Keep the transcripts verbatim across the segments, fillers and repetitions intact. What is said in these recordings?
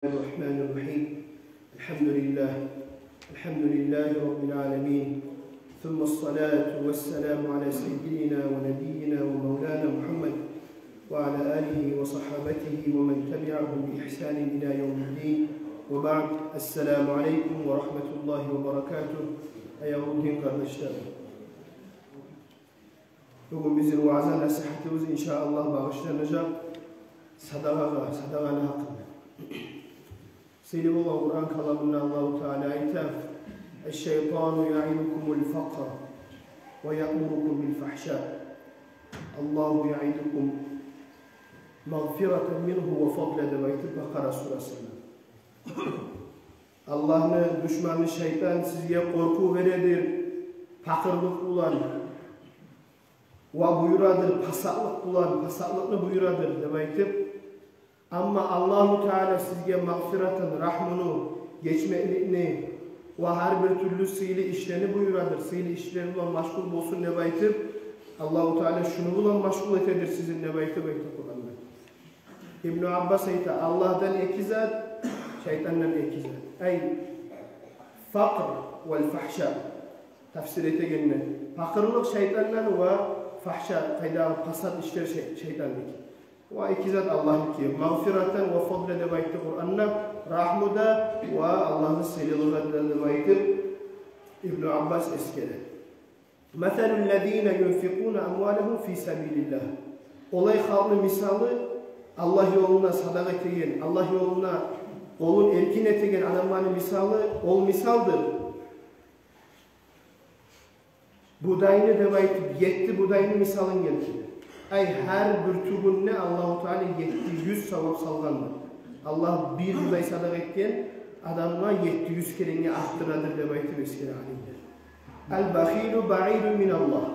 الرحمن الرحيم. الحمد لله. الحمد لله رب العالمين. ثم الصلاة والسلام على سيدنا ونبينا ومولانا محمد وعلى آله وصحابته ومن تبعهم بإحسان إلى يوم الدين. وبعد. السلام عليكم ورحمة الله وبركاته. Аявлу дин къардашлар. Бугюн бизин ваъза-насигьатыбыз, иншааллагь, багъышланажакъ садагъагъа, садагъаны гьакъында. Сыйлы болгъан Къуран каламында Аллагьу Таала айта: «الشيطان يعدكم الفقر ويأمركم بالفحشاء والله يعدكم مغفرة منه وفضلا», — деп айтып, Бакъара сурасында. Аллагьны душманы шайтан сизге къоркъув бередир пакъырлыкъ булан, ва буюрадыр пасатлыкъ булан, пасатлыкъны буюрадыр деп айтып. Амма Аллагьу Таала сизге магъфиратан, рагьмуну, гечмекликни ва гьар бир тюрлю сыйлы ишлени буюрадыр, сыйлы ишлер булан машгъул болсун деп айтып, Аллагьу Таала шуну булан машгъул этедир сизин деп айтып айта Къуранда. Ибну Аббас айта: Аллагьдан эки зат, шайтандан эки зат. Ай, факър вал фахша. Тафсир этегенде, пакъырлыкъ шайтандан ва фахша, къайдагъы пасат ишлер шай-, шайтанныки. Ва эки зат Аллагьныки. Магъфиратан ва фадла деп айтды Къуранда, рагьму да ва Аллагьны сыйлылыгъы да деп айтып, Ибну Аббас эсгере. مثل الذين ينفقون أموالهم في سبيل الله. Олай халкъны мисалы, Аллагь ёлунда садагъа этеген, Аллагь ёлунда къолун эркин этеген адамланы мисалы, ол мисалдыр. Будайны деп айтып, етти будайны мисалын гелтире. Ай, гьар бир тюгюнде Аллагьу Таала етти юз савап салгъандыр. Аллагь бир будай садагъа этген адамгъа етти юз керенге артдырадыр деп айтып эсгере алимлер. البخيل بعيد من الله،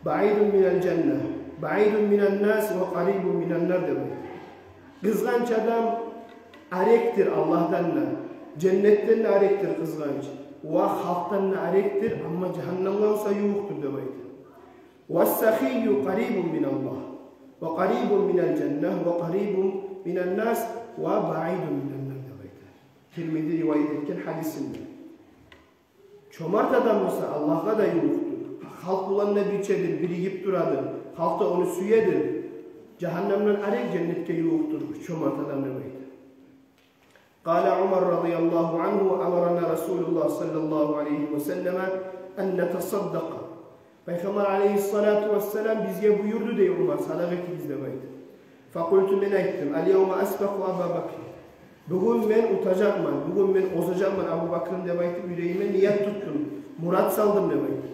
بعيد من الجنة، بعيد من الناس وقريب من النار деп айтды. Къызгъанч адам арекдир Аллагьдан да, женнетден де арекдир къызгъанч, ва халкъдан да арекдир, амма жагьаннемге буса ювукъдур деп айтды. والسخي قريب من الله، وقريب من الجنة، وقريب من الناس، وبعيد من النار деп айтды. Тирмизи ривайат этген гьадисинде. Чомарт адам буса Аллагьгъа да ювукъдур. Халкъ булан да бирчедир, биригип турадыр. Халкъ да ону сюедир. Жагьаннемден арек, женнетге ювукъдур чомарт адам деп айтды. قال عمر رضي الله عنه: أمرنا رسول الله صلى الله عليه وسلم أن نتصدق. Пайхаммар алейгьиссалату вассалам бизге буюрду дей Умар, садагъа этигиз деп айтды. فقلت, мен айтдым: اليوم أسبق أبا بكر. Бугюн мен утажакъман, бугюн мен озажакъман Абу Бакрны деп айтып, юрегиме ният тутдум, мурат салдым деп айтды.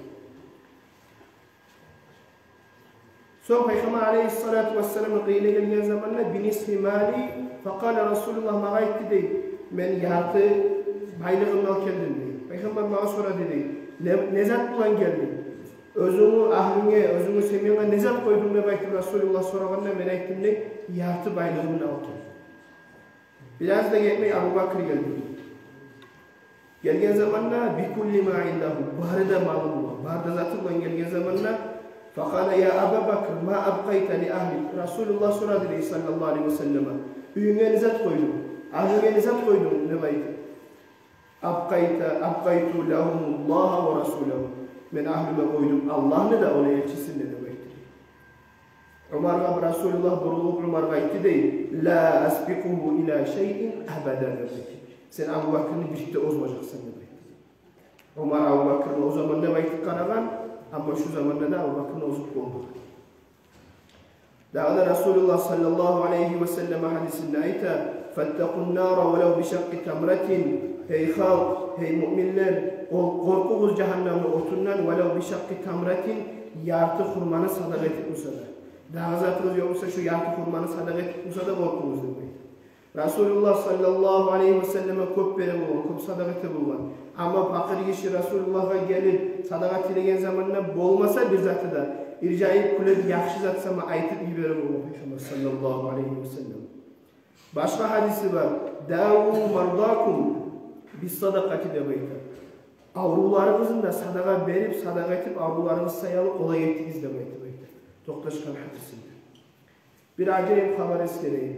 Сонг Пайхаммар алейгьиссалату вассаламны къырыйына гелген заманда, بنصف مالي، فقال رسول الله, магъа айтды дей, мен ярты байлыгъымны алып гелдим дей. Пайхаммар магъа сорады дей, не, не зат булан гелдинг? Оьзюнгню агьлюнге, оьзюнгню семьянга не зат къойдунг деп айтып Расулуллагь сорагъанда, мен айтдым дей, ярты байлыгъымны алып гелдим. Бираз да гетмей Абу Бакр гелди. Гелген заманда, بكل ما عنده, бары да малы булан, бары да заты булан гелген заманда, فقال: يا أبا بكر ما أبقيت لأهلك؟ Расулуллагь сорады дей, саллаллагьу алейгьи ва саллам, уьюнге не зат къойдунг, агьлюнге не зат къойдунг деп айтып. أبقيت، أبقيت لهم الله ورسوله. Мен агьлюме къойдум Аллагьны да, ону элчисин де деп айтды. Умаргъа, Расулуллагь бурулуп Умаргъа айтды дей: لا أسبقه إلى شيء أبدا деп айтды. Сен Абу Бакрны бирт де озмажакъсан деп айтды. Умар Абу Бакрны озаман деп айтып къарагъан, амма шу заманда да Абу Бакрны озуп болмагъан. Дагъы да Расулуллагь саллаллагьу алейгьи ва саллам гьадисинде айта: فاتقوا النار ولو بشق تمرة. Гьей халкъ, гьей муъминлер, къор-, къоркъугъуз жагьаннемни отундан, ولو بشق تمرة, ярты хурманы садагъа этип буса да. Дагъы затыгъыз ёкъ буса, шу ярты хурманы садагъа этип буса да къоркъугъуз деп айта. Расулуллагь саллаллагьу алейгьи ва саллам кёп бере болгъан, кёп садагъа эте болгъан. Амма пакъыр гиши Расулуллагьгъа гелип, садагъа тилеген заманда болмаса бир заты да, иржайып, кюлеп, яхшы зат сама айтып йибере болгъан Пайхаммар саллаллагьу алейгьи ва саллам. Башгъа гьадиси бар: داووا مرضاكم بالصدقة деп айта. Аврувларыгъызны да садагъа берип, садагъа этип, аврувларыгъыз саялы къолай этигиз деп айтып айта. Токъташгъан гьадисинде. Бир ажайып хабар эсгерейим.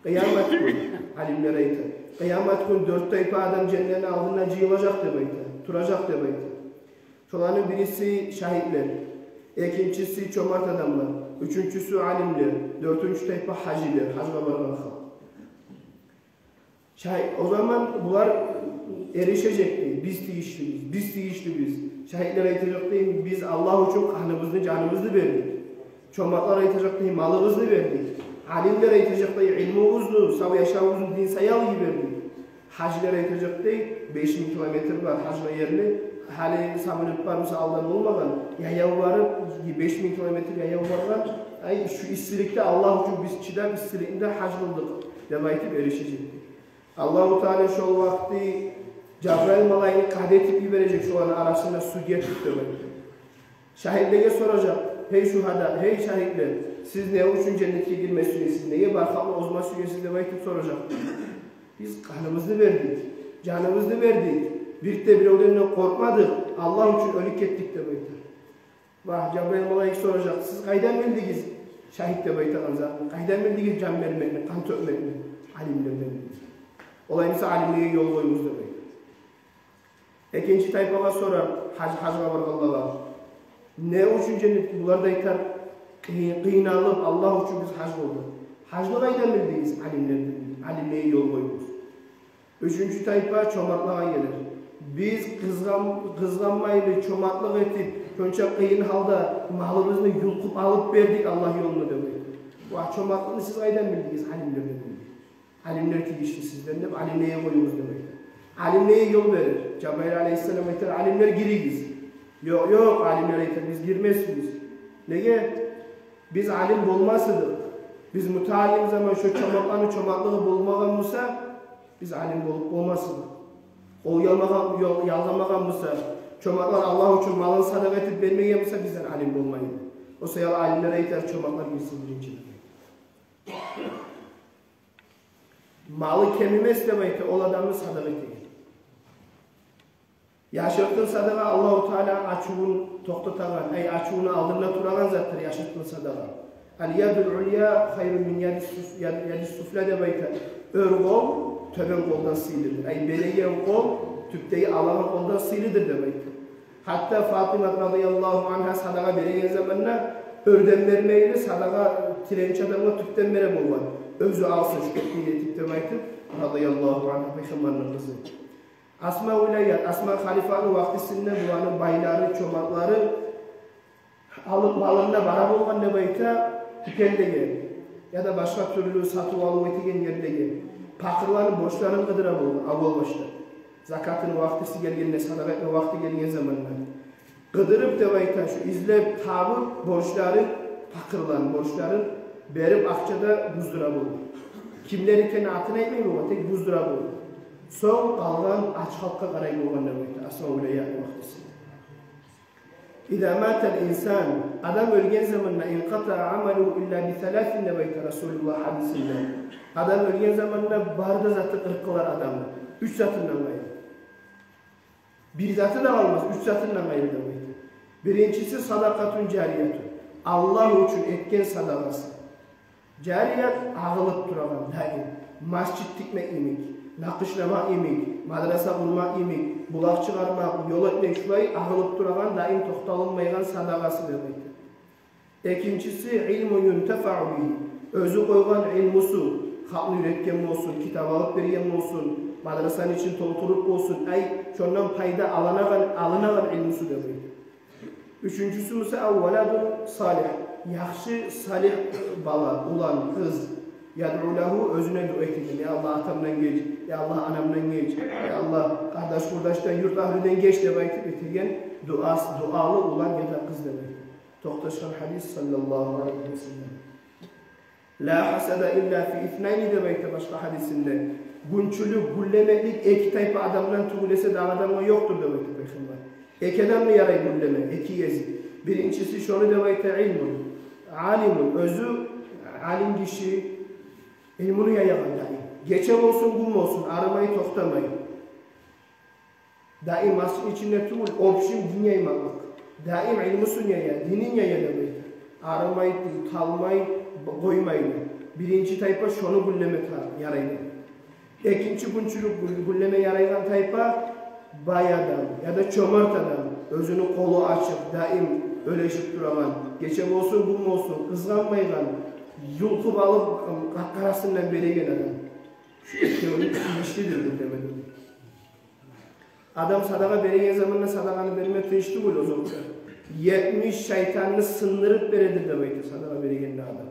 Къыямат гюн, алимлер айта, къыямат гюн дёрт тайпа адам женнетни алдына жыйылажакъ деп айта, туражакъ деп айта. Шоланы бириси шагьитлер, экинчиси чомарт адамлар, уьчюнчюсю алимлер, дёртюнчю тайпа гьажилер, гьажгъа баргъан халкъ. Шагь-, о заман булар эришежек дей, биз тийишлибиз, биз тийишлибиз. Шагьитлер айтажакъ дей, биз Аллагь учун къаныбызны, жаныбызны бердик. Чомартлар айтажакъ дей, малыбызны бердик. Алимлер айтажакъ дей, илмубузну, сав яшавубузну дин саялы йибердик. Гьажилер айтажакъ дей, беш минг километр бар гьажгъа ерли. Гьали самолёт бар буса, алда болмагъан. Яяв барып, беш минг километр яяв баргъан. Ай, шу иссиликде Аллагь учун биз чыдап, иссиликде гьаж къылдыкъ деп айтып эришежек дей. Аллагьу Таала шол вакъти Жабраил малайикни къади этип йибережек шоланы арасында судья этип деп айта. Шагьитлеге соражакъ: «Гьей шугьада, гьей шагьитлер, сиз не учун женнетге гирме сюесиз, неге бар халкъны озма сюесиз?» — деп айтып соражакъ. «Биз къаныбызны бердик, жаныбызны бердик, бир де биревден де къоркъмадыкъ, Аллагь учун оьлюп гетдик», — деп айта. Ва Жабраил малайик соражакъ: «Сиз къайдан билдигиз шагьит деп айтагъан затны, къайдан билдигиз жан бермекни, къан тёкмекни?» «Алимлерден билдик». «Олай буса, алимлеге ёл къоюгъуз», — деп айта. Экинчи тайпагъа сорар, гьаж-, гьажгъа баргъанлагъа: «Не учун женнетге?» Булар да айтар: «Къый-, къыйналып, Аллагь учун биз гьаж къылдыкъ». «Гьажны къайдан билдигиз?» «Алимлерден билдик». «Алимлеге ёл къоюгъуз». Уьчюнчю тайпа чомартлагъа гелер. «Биз къызгъан-, къызгъанмайлы, чомартлыкъ этип, шонча къыйын гьалда малыбызны юлкъуп алып бердик Аллагь ёлуна», — деп айта. «Ва чомартлыкъны сиз къайдан билдигиз?» «Алимлерден билдик». «Алимлер тийишли сизден», — деп, «Алимлеге къоюгъуз», — деп айта. Алимлеге ёл берер. Жабраил алейгьиссалам айтар: «Алимлер, гиригиз». «Ёкъ, ёкъ, — алимлер айтар, — биз гирмесбиз. Неге? Биз алим болмас эдик. Биз мутаалим заман шо чомартланы чомартлыгъы болмагъан буса, биз алим болуп болмас эдик. Къол ялмагъан, ёл ялгъамагъан буса, чомартлар Аллагь учун малын садагъа этип бермеген буса, бизден алим болмай эди». О саялы алимлер айтар: «Чомартлар гирсин биринчи», — деп айта. «Малы кемимес, — деп айта, — ол адамны садагъа этеген». Яшыртгъын садагъа Аллагьу Таала ачувун токътатагъан, ай, ачувуну алдында турагъан затдыр яшыртгъын садагъа. «Ал-ядул улья хайрун мин ядис суф-, яд-, ядис суфля», — деп айта. «Оьр къол тёбен къолдан сыйлыдыр. Ай, береген къол тюпдеги алагъан къолдан сыйлыдыр», — деп айта. Гьатта Фатимат радияллагьу ангьа садагъа береген заманда оьрден бермейли, садагъа тиленчи адамгъа тюпден бере болгъан. «Оьзю алсын шу кёпню», — этип деп айтып, радияллагьу ангьа, Пайхаммарны къызы. Асма уьлайгъан, Асма халифаны вакътисинде буланы байлары, чомартлары алып малын да бара болгъан деп айта, тюкенлеге яда башгъа тюрлю сатыв-алыв этеген ерлеге, пакъырланы борчларын къыдыра болгъан аввал башда. Закатыны вакътиси гелгенде, садагъа этме вакъти гелген заманда. Къыдырып деп айта, шу излеп, табып борчларын, пакъырланы борчларын берип, акъча да буздура болгъан. Кимлер экени атын айтмай болгъан, тек буздура болгъан. Сонг къалгъан ач халкъгъа къарай болгъан деп айта Асма уьлайгъан вакътисинде. «Иза матал инсан», адам оьлген заманда, «инкъатаа амалугьу илла би саласин», — деп айта Расулуллагь гьадисинде. Адам оьлген заманда бары да заты къыркъылар адамны. Уьч затындан къайры. Бир заты да къалмас, уьч затындан къайры деп айта. Биринчиси, «садакъатун жариятун», Аллагь учун этген садагъасы. Жарият — агъылып турагъан, даим. Масжит тикмек йимик, накъышламакъ йимик, мадраса къурмакъ йимик, булакъ чыгъармакъ, ёл этмек, шулай агъылып турагъан, даим токъталынмайгъан садагъасы деп айта. Экинчиси, «илмун юнтафаъу бигьи», оьзю къойгъан илмусу, халкъны уьйретген болсун, китап алып берген болсун, мадрасаны ичин толтуруп болсун, ай, шондан пайда алынагъан, алынагъан илмусу деп айта. Уьчюнчюсю буса, «ав валадун салигь», яхшы салигь бала, улан, къыз, «ядъу лагьу», оьзюне дуа этеген: «Я Аллагь, атамдан геч, я Аллагь, анамдан геч, я Аллагь, къардаш-къурдашдан, юрт агьлюден геч», — деп айтып этеген дуасы, дуалы улан яда къыз деп айта. Токъташгъан гьадис, саллаллагьу алайгьи ва саллам. «Ла гьасада илла фи иснайни», — деп айта башгъа гьадисинде. «Гюнчюлюк, гюллемеклик эки тайпа адамдан тюгюл эсе дагъы адамгъа ёкъдур», — деп айта Пайхаммар. Эки адамны ярай гюллеме, эки гезик. Биринчиси шону деп айта илмун. Алимун, оьзю алим гиши, илмуну яягъан даим. Гече болсун, гюн болсун, арымай, токътамай. Даим масжитни ичинде тюгюл, общем дин яймакълыкъ. Даим илмусун яя, динин яя деп айта. Арымай, талмай, къоймай. Биринчи тайпа шону гюнлеме та-, ярайды. Экинчи гюнчюлюк гюн-, гюнлеме ярайгъан тайпа бай адам яда чомарт адам, оьзюню къолу ачыкъ, даим уьлешип турагъан, гече болсун, гюн болсун, къызгъанмайгъан, юлкъуп алып, къаркъарасындан береген адам. Шу экевю тийишлидир гюнлеме. Адам садагъа береген заманда садагъаны берме тынч тюгюл, озокъда, етмиш шайтанны сындырып бередир деп айта садагъа берегенде адам.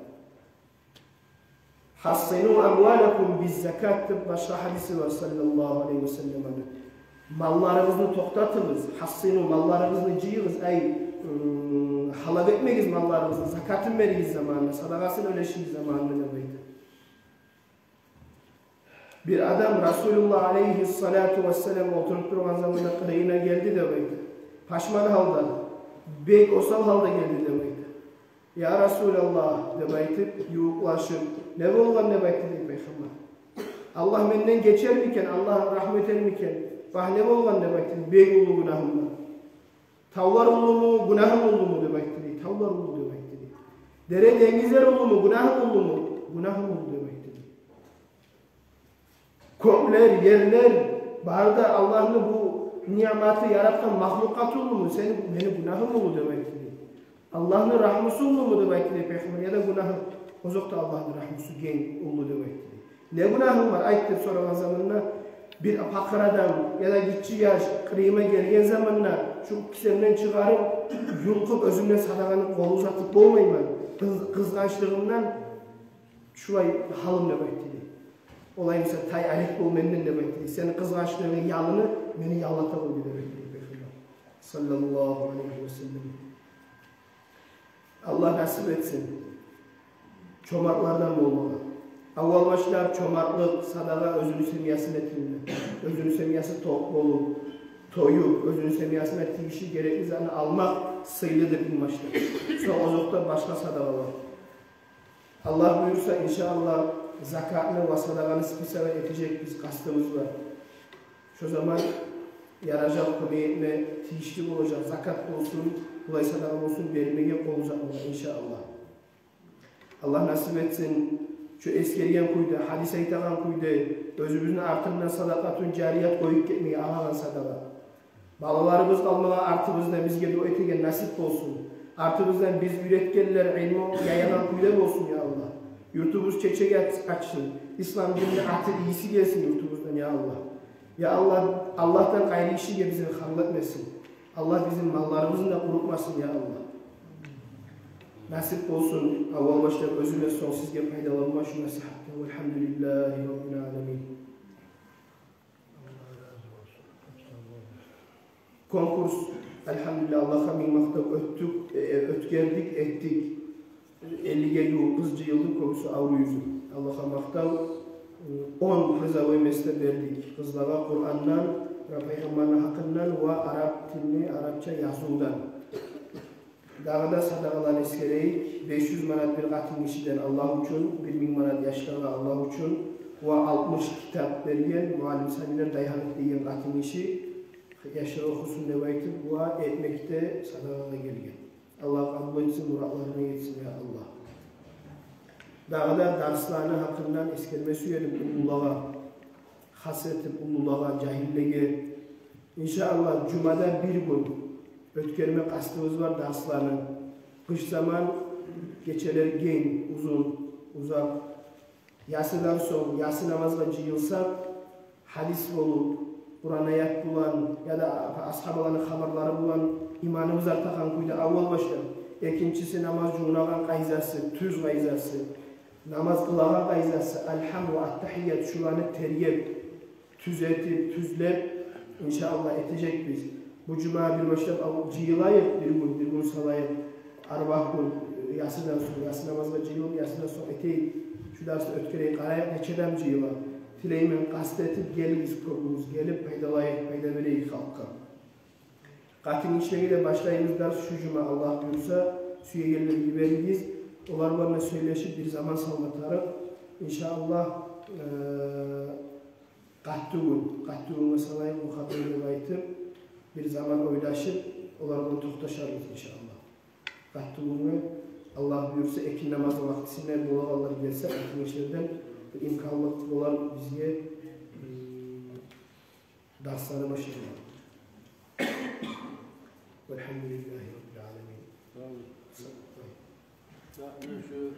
«Хассину амвалакум биз-закат» деп башгъа гьадиси бар, саллаллагьу алайгьи ва салламны. Малларыгъызны токътатыгъыз, хассину, малларыгъызны жыйыгъыз, ай, м, гьалак этмегиз малларыгъызны, закатын беригиз заманында, садагъасын уьлешигиз заманында деп айта. Бир адам Расулуллагь алайгьиссалату вассалам олтуруп тургъан заманда къырыйына гелди деп айта. Пашман гьалда, бек осал гьалда гелди деп айта. «Я Расулаллагь», — деп айтып, ювукълашып, «не болгъан?» — деп айтды дей Пайхаммар. «Аллагь менден гечермикен, Аллагь рагьму этермикен? Вагь, не болгъан?» — деп айтды. «Бек уллу гюнагьым бар». «Тавлар уллуму, гюнагьым уллуму?» — деп айтды дей. «Тавлар уллу», — деп айтды дей. «Дере, денгизлер уллуму, гюнагьым уллуму?» «Гюнагьым уллу», — деп айтды дей. «Кёклер, ерлер, бары да Аллагьны бу ниъматы, яратгъан махлукъаты уллуму? Сени, мени гюнагьым уллу», — деп айтды дей. «Аллагьны рагьмусу уллуму?» — деп айтды дей Пайхаммар. «Яда гюнагьы?» «Озокъда, Аллагьны рагьмусу генг, уллу», — деп айтды дей. «Не гюнагьынг бар, айт», — деп сорагъан заманда, «Бир пакъыр адам яда гиччи яш къырыйыма гелген заманда, шу кисемден чыгъарып, юлкъуп, оьзюмден садагъаны къол узатып болмайман, къыз-, къызгъанчлыгъымдан шулай гьалым», — деп айтды дей. «Олай буса, тай, арек бол менден», — деп айтды дей. «Сени къызгъанчлыгъынгны ялыны мени яллата къойду», — деп айтды дей Пайхаммар, саллаллагьу алайгьи ва саллам. Аллагь насип этсин чомартлардан болмагъа. Аввал башлап, чомартлыкъ, садагъа оьзюню семьясына этилме. Оьзюню семьясы токъ болуп, тоюп, оьзюню семьясына тийишли, герекли затны алмакъ сыйлыдыр инг башлап. Сонг озокъда башгъа садагъалар. Аллагь буюрса, иншааллагь, закатны ва садагъаны список этежекбиз, къастыбыз бар. Шо заман яражакъ, кёмек этме тийишли болажакъ, закат болсун, булай садагъа болсун, бермеге къол узатмагъа, иншааллагь. Аллагь насип этсин, шо эсгерген кюйде, гьадис айтагъан кюйде, оьзюбюзню артыбыздан садакъатун жарият къоюп гетмеге, агъагъан садагъа. Балаларыбыз къалмагъа артыбызда, бизге дуа этеген насип болсун. Артыбыздан биз уьйретгенлер илму яягъан кюйде болсун, я Аллагь. Юртубуз чечек ач-, ачсын. Ислам динни аты, ийиси гелсин юртубуздан, я Аллагь. Я Аллагь, Аллагьдан къайры гишиге бизин халкъ этмесин. Аллагь бизин малларыбызны да къурутмасын, я Аллагь. Насип болсун, аввал башлап оьзюме, сонг сизге пайдаланма шу насигьатдан. Валгьамдулиллагьи раббил аламин. Конкурс, альгьамдулиллагь, Аллагьгъа минг макътав, оьттюк, э, э, оьтгердик, этдик. Эллиге ювукъ къыз жыйылды, кёбюсю аврув юзю. Аллагьгъа макътав, он призовой место бердик. Къызлагъа Къурандан, Пайхаммарны гьакъындан ва араб тилни, арабча язывдан. Дагъы да садагъаланы эсгерейик. Беш юз манат бир къатын гишиден Аллагь учун, бир минг манат яшлагъа Аллагь учун ва алтмыш китап берген муаллим Сабийлер Дайгьанов деген къатын гиши, яшлар охусун деп айтып, ва этмек де садагъагъа гелген. Аллагь къабул этсин, муратларына етсин, я Аллагь. Дагъы да дарсланы гьакъындан эсгерме сюедим уллулагъа, хас этип уллулагъа, жагьиллеге. Иншааллагь, жумада бир гюн оьтгерме къастыбыз бар дарсланы. Къыш заман, гечелер генг, узун, узакъ. Ясыдан сонг, ясы намазгъа жыйылсакъ, гьадис болуп, Къуран аят булан яда асгьабаланы хабарлары булан иманыбыз артагъан кюйде, аввал башлап. Экинчиси, намаз жувунагъан къайдасы, тюз къайдасы, намаз къылагъан къайдасы, альгьам ва аттагьият, шуланы тергеп, тюзетип, тюзлеп, иншааллагь, этежекбиз. Бу жума бир башлап ал-, жыйылайыкъ, бир гюн, бир гюн салайыкъ. Арбагь гюн, э, ясыдан сонг, ясы намазгъа жыйылып, ясыдан сонг этейик. Шу дарсны оьтгерейик, къарайыкъ, нече адам жыйыла. Тилеймен, къаст этип гелигиз, кёбюгюз гелип, пайдалайыкъ, пайда берейик халкъгъа. Къатын гишилеге де башлайбыз дарс шу жума, Аллагь буюрса, сюегенлер йиберигиз. Олар булан да сёйлешип, бир заман салма тарыкъ. Иншааллагь, э, къаттыгюн, къаттыгюнге салайыкъ бу хатаны деп айтып, бир заман ойлашып, олар булан токъташарбыз, иншааллагь. Къаттыгюнге Аллагь буюрса, экинни намазны вакътисинде болагъанлар гелсе, экинни ишлерден бир имканлыкъ болар бизге, м, дарсланы башламагъа. Валгьамдулиллагьи раббил аламин. Сав болугъуз.